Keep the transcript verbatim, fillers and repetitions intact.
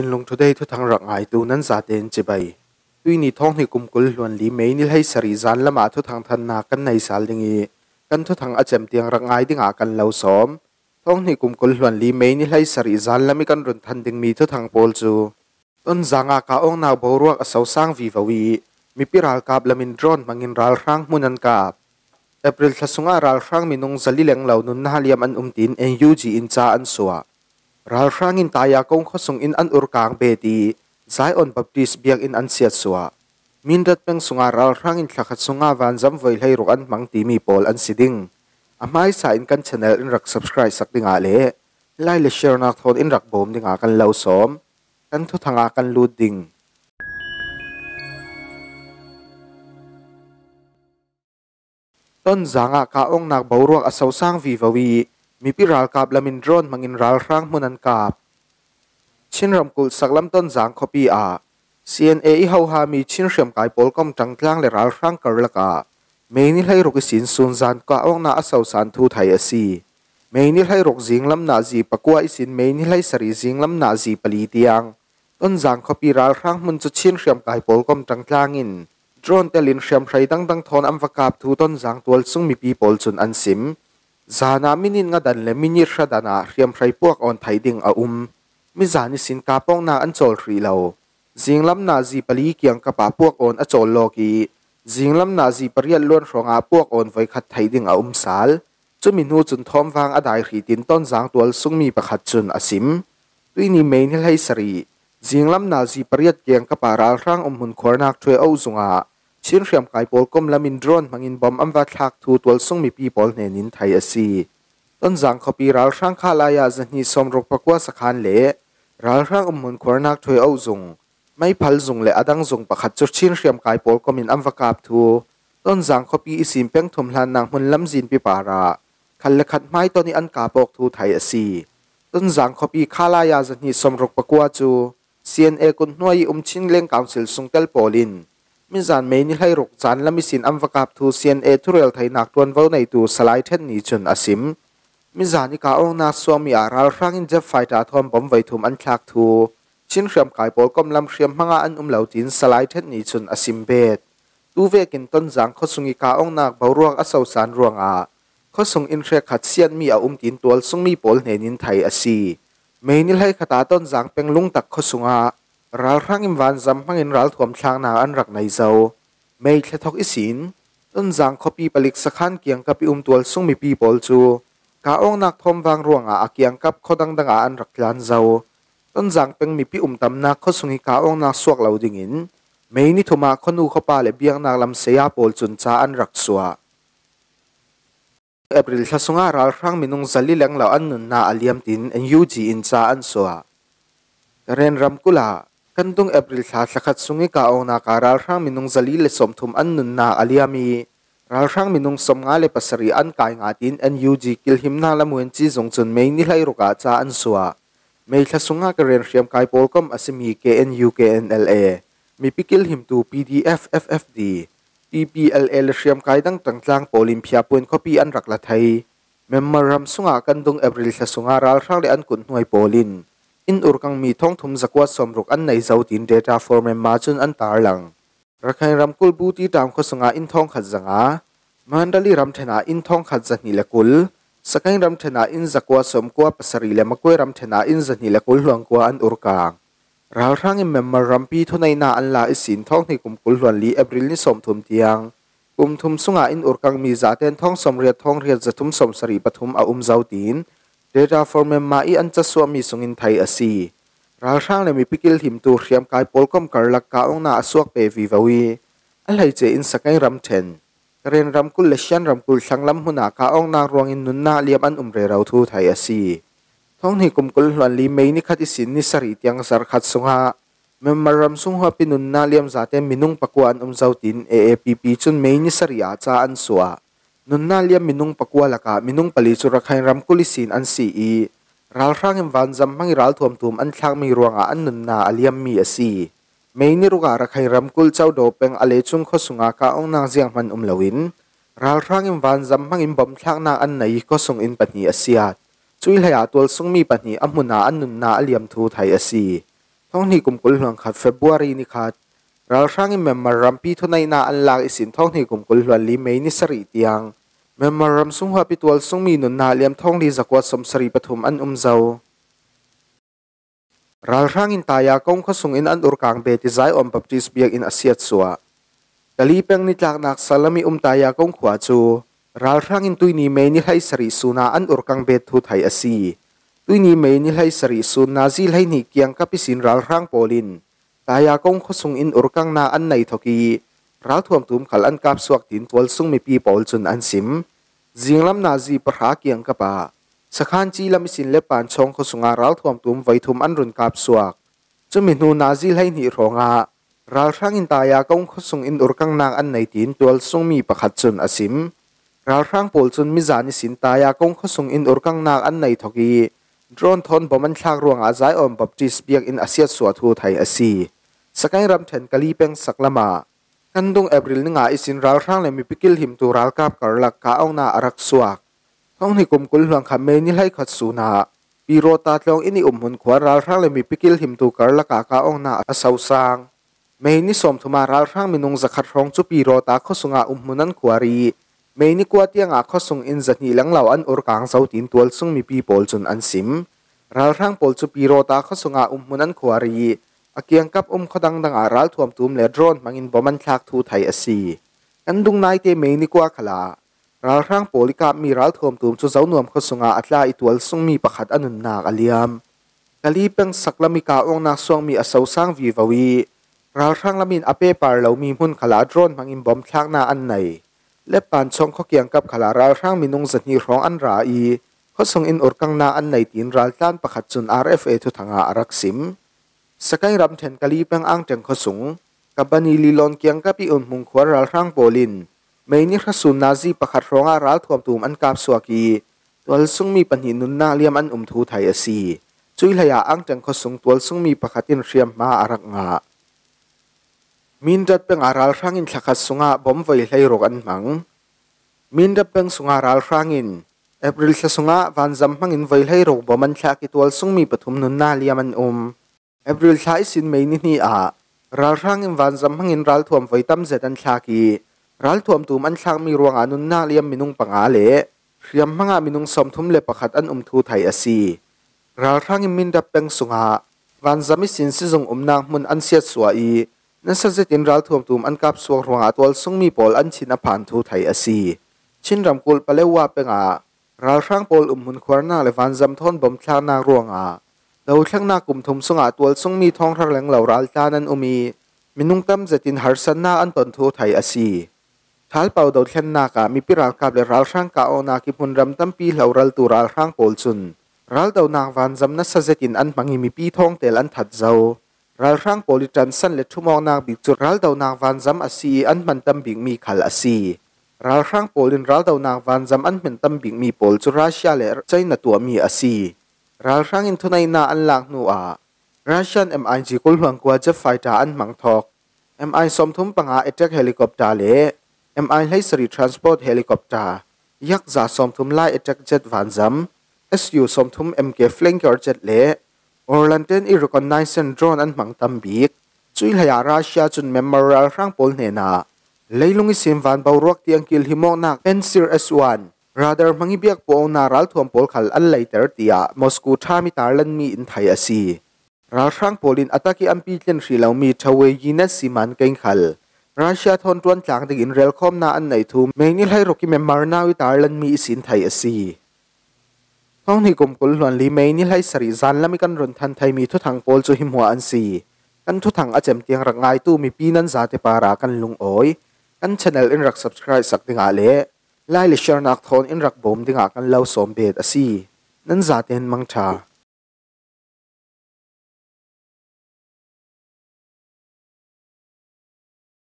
Chinlung Today thuthang rak ngaitu nan zaten chibai. Tuini thawng hnih kum kul hluan li May ni hleisarih zan lama thuthang thanna kan nei sal ding i, kan thuthang a chem tiang rak ngai dinga kan lo sawm. Thawng hnih kum kul hluan li May ni hleisarih zan lam i kan run than ding mi thuthang pawl cu Tonzang ah kah awknak boruak a sosang vivo i, mipi ralkap lamin drone hmangin ralhrang hmun an kap. April thla sungah ralhrang minung zali lenglo nunnak liam an um tiin N U G in ca an suah. Ralhrang in Taya kong khuasung in an urkang bet i, Zion Baptist biakinn an siatsuah. Mindat peng sungah ralhrang in thlakhat sungah vanzam voi hleiruk an hmang timi pawl an si ding. A hmaisa in kan channel in rak subscribe sak dingah le like le share nak thawn in rak bawm dingah kan lo sawm. Kan thuthangah kan lut ding. Tonzang ah kah awknak boruak a sosang vivo i, mipi ralkap lamin drone hmangin ralhrang hmun an kap. Chin ramkulh saklam Tonzang khuapi ah C N A i hoha mi Chin hriamkai pawlkom ṭangtlang le ralhrang karlak ah May ni hleiruk ihsin sunzan kah awknak a sosan thu thai a si. May ni hleiruk zinglam nazi pakua ihsin May ni hleisarih zinglam nazi pali tiang Tonzang khuapi ralhrang hmun cu Chin hriamkai pawlkom ṭangtlang in drone telin hriamhrei dangdang thawn an va kap thu Tonzang tualsung mipi pawl cun an sim. Zan ah minit nga dan le minit hra dan ah hriamhrei puak awn theih ding a um. Mizan ihsin kap awknak an cawl hrih lo. Zinglam nazi pali kiangkap ah puak awn a cawl lawk i, zinglam nazi pariat luan hrawngah puak awn voikhat theih ding a um sal. Cumi hnu cun thawmvang a dai hrih tiin Tonzang tualsung mi pakhat cun a sim. Tuini May ni hleisarih, zinglam nazi pariat kiangkap ah ralhrang umhmun khuarnak ṭhueih oh zungah Chin hriamkai pawlkom lamin drone hmangin bom an va thlak thu tualsung mipi pawl hnenin thai a si. Tonzang khuapi ralhrang khalai ah zahnih sawmruk pakua sakhan le ralhrang umhmun khuarnak ṭhueih oh zung, meiphal zung le a dang zung pakhat cu Chin hriamkai pawlkom in an va kap thu Tonzang khuapi ihsin peng thum hlannak hmun lamzinpi parah khat le khat hmai ton i an kap awk thu thai a si. Tonzang khuapi khalai ah zahnih sawmruk pakua cu C N A kut hnuai i um Chin Leng Council sungtel pawl in mizan May ni hleiruk zan lam ihsin an va kap thu C N A thurel theinak ṭuanvo neitu Salai Ṭhen Ni cun a sim. Mizan i kah awknak suakmi ah ralhrang in jet fighter thawn bom voi thum an thlak thu Chin hriamkai pawlkom lam hriamhmang ah an um lo tiin Salai Ṭhen Ni cun a sim bet. Tuvekin Tonzang khuasung i kah awknak boruak a sosan ruangah khuasung in hrekkhat siatmi a um tiin tualsungmi pawl hnenin thai a si. May ni hleikhat ah Tonzang peng Lungtak khuasung ah ralhrang in vanzam hmangin ralthuam thlaknak an rak nei zo. May thla thawk ihsin Tonzang khuapi palik sakhan kiangkap i um tualsung mipi pawl cu kah awknak thawmvang ruangah a kiangkap khua dangdang ah an rak tlan zo. Tonzang peng mipi umtamnak khuasung i kah awknak suak lo dingin May ni thum ah khuanu khuapa le biaknak lam saya pawl cun ca an rak suah. April thla sungah ralhrang minung zali lenglo an nunnak a liam tiin N U G in ca an suah. Karen ramkulh ah kan tung April thla thlakhat sung i kah awknak ah ralhrang minung zali le sawmthum an nunnak a liam i ralhrang minung sawmnga le pasarih an kai ngah tiin N U G kilhimnak lam Wenci zung cun May ni hleiruk ah ca an suah. May thla sungah Karen hriamkai pawlkom a simi K N U K N L A, mipi kilhimtu P D F F F D, T P L A le hriamkai dang ṭangtlang pawl in Phiapuan khuapi an rak la thei. Myanmar ram sungah kan tung April thla sungah ralhrang le an kut hnuai pawl in inn urkangmi thawngthum zakua sawmruk an nei zo tiin Data for Myanmar cun an tarlang. Rakhine ramkulh Buti Town khuasungah inn thawngkhat zanga, Mandalay ramṭhen ah inn thawngkhat zahnih le kul, Sagaing ramṭhen ah inn zakua sawmkua pasarih le Magway ramṭhen ah inn zahnih le kul hluan kua an urkang. Ralhrang in Myanmar rampi thuneihnak an la ihsin thawng hnih kum kul hluan li April ni sawmthum tiang kum thum sungah inn urkangmi zaten thawng sawmriat thawng riat zathum sawmsarih pathum a um zo tiin Data for Myanmar i an casuahmi sungin thei a si. Ralhrang le mipi kilhimtu hriamkai pawlkom karlak kah awknak a suak pe vivo i a hleice in Sagaing ramṭhen, Karen ramkulh le Shan ramkulh thlanglam hmunah kah awknak ruangin nunnak liam an um rero thu thei a si. Thawng hnih kum kul hluan li May ni khat ihsin ni sarih tiang zarh khat sungah Myanmar ram sung huapi nunnak liam zaten minung pakua an um zo tiin A A P P cun May ni sarih ah ca an suah. Nunnak liam minung pakua lakah minung pali cu Rakhine ramkulh ihsin an si i ralhrang in vanzam hmang i ralthuam tum an thlakmi ruangah an nunnak a liammi a si. May ni ruk ah Rakhine ramkulh Caudaw peng a lecung khua sungah kah awknak zianghman um loin ralhrang in vanzam hmangin bom thlaknak an nei i khuasung in pahnih a siat. Cui hlei ah tualsungmi pahnih a hmun ah an nunnak a liam thu thei a si. Thonghnih kum kul hluan khat February ni khat, ralhrangin Myanmar rampi thuneihna an lak ihsin thonghnih kum kul hluan li May ni sarih tiang Myanmar ram sunghuapi tualsungmi nunna liam thongli zakua sawmsarih pathum an um zo. Ralhrangin Taya Kong khuasungin an urkang bet i Zion Baptist biakinn a siatsuah. Kali peng nitlaknak Salami um Taya Kong khua cu ralhrangin tuini May ni hleisarih suna an urkang bet thu thei a si. Tuini May ni hleisarih sun nazi hleihnih kiangkap ihsin ralhrang pawl in Taya Kong khuasungin urkangnak an nei thok i ralthuam tum khal an kapsuak tiin tualsung mipi pawl cun an sim. Zinglam nazi pahra kiangkap ah Sakhan Ci lam ihsin Lepan Chawng khuasungah ralthuam tum voi thum an run kapsuak. Cumi hnu nazi hleihnih hrawngah ralhrangin Taya Kong khuasungin urkangnak an nei tiin tualsungmi pakhat cun a sim. Ralhrang pawl cun mizan ihsin Taya Kong khuasungin urkangnak an nei thok i drone thawn bom an thlak ruangah Zion Baptist biakinn a siatsuah thu thei a si. Sagaing ramṭhen Kali peng saklamah kan dung April ni nga ihsin ralhrang le mipi kilhimtu ralkap karlak kah awknak a rak suak. Thonghnih kum kul hluan khat May ni hleikhat sunah Pirota tlawng inn i umhmun khua ralhrang le mipi kilhimtu karlakah kah awknak a sosang. May ni sawmthum ah ralhrang minung zakhat hrawng cu Pirota khuasungah umhmun an khuar i May ni kua tiangah khuasung in zahnih lenglo an urkang zo tiin tualsung mipi pawl cun an sim. Ralhrang pawl cu Pirota khuasungah umhmun an khuar i a kiangkap um khuadang dangah ralthuam tum le drone hmangin bom an thlak thu thei a si. Kan dung naite May ni kua khalah ralhrang pawl i kapmi ralthuam tum cu Zonuam khuasungah a tla i tualsungmi pakhat a nunnak a liam. Kali peng saklam i kah awknak suakmi a sosang vivo i ralhrang lamin a pehpar lomi hmun khalah drone hmangin bom thlaknak an nei. Lepan Chawng khua kiangkap khalah ralhrang minung zahnih hrawng an ra i khuasungin urkangnak an nei tiin raltlan pakhat cun R F A thuthangah a rak sim. Sagaing ramṭhen Kali peng Angṭeng khuasung Kabani Lilon kiangkap i umhmun khua ralhrang pawl in May ni hra sun nazi pakhat hrawngah ralthuam tum an kapsuak i tualsungmi pahnih nunnak liam an um thu thei a si. Cuih hleiah Angṭeng khuasung tualsungmi pakhat in hriamhma a rak ngah. Mindat pengah ralhrangin thlakhat sungah bom voi hleiruk an hmang. Mindat peng sungah ralhrangin April thla sungah vanzam hmangin voi hleiruk bom an thlak i tualsungmi pathum nunnak liam an um. April thla ihsin May ni hnih ah ralhrangin vanzam hmangin ralthuam voi tam zet an thlak i ralthuam tum an thlakmi ruangah nunnak liam minung panga le hriamhmangah minung sawmthum le pakhat an um thu thei a si. Ralhrangin Mindat peng sungah vanzam ihsin sizung umnak hmun an siatsuah i nasa zetin ralthuam tum an kapsuak ruangah tualsungmi pawl an thin a phan thu thei a si. Chin ramkulh Palewa pengah ralhrang pawl umhmun khuarnak le vanzam thawn bom thlaknak ruangah dothlennak kum thum sungah tualsungmi thawng hra lenglo raltlan an um i minung tam zetin harsatnak an ton thu thei a si. Thalpau dothlennak ah mipi ralkap le ralhrang kah awknak i hmunram tampi hloraltu ralhrang pawl cun raldonak vanzam nasa zetin an hmang i mipi thawngtel an that zo. Ralhrang pawl i ṭansan le ṭhumawknak bik cu raldonak vanzam a si i an hman tam bikmi khal a si. Ralhrang pawl in raldonak vanzam an hman tam bikmi pawl cu Russia le China tuahmi a si. Ralhrangin thuneihna an lak hnuah Russian M I G kul hluan kua jet fighter an hmang thawk. M I sawmthum panga attack helicopter le M I hleisarih transport helicopter, Yakza sawmthum lai attack jet vanzam, S U sawmthum M K flanker jet le Orlan ten i reconnaissance drone an hmang tam bik. Cuih hleiah Russia cun Myanmar ralhrang pawl hnenah leilung ihsin van boruak tiang kilhimawknak Pantsir S one radar hmang i biak puahnak ralthuam pawl khal an leiter tiah Moscow ṭhami tarlanmi in thei a si. Ralhrang pawl in a tak i an pitlin hrih lomi Tawei Yinets i man keng khal Russia thawn ṭuan tlang dingin relkhawmnak an neih thu May ni hleiruk i Myanmar nau i tarlanmi ihsin thei a si. Thonghnih kum kul hluan li May ni hleisarih zanlam i kan run than theimi thuthang pawl cu hi hmuah an si. Kan thuthang a cem tiang rak ngaitu mipi nan zate parah kan lungawi. Kan channel in rak subscribe sak dingah le like le share nak thawn in rak bawm dingah kan lo sawm bet a si. Nan zate in mangṭha.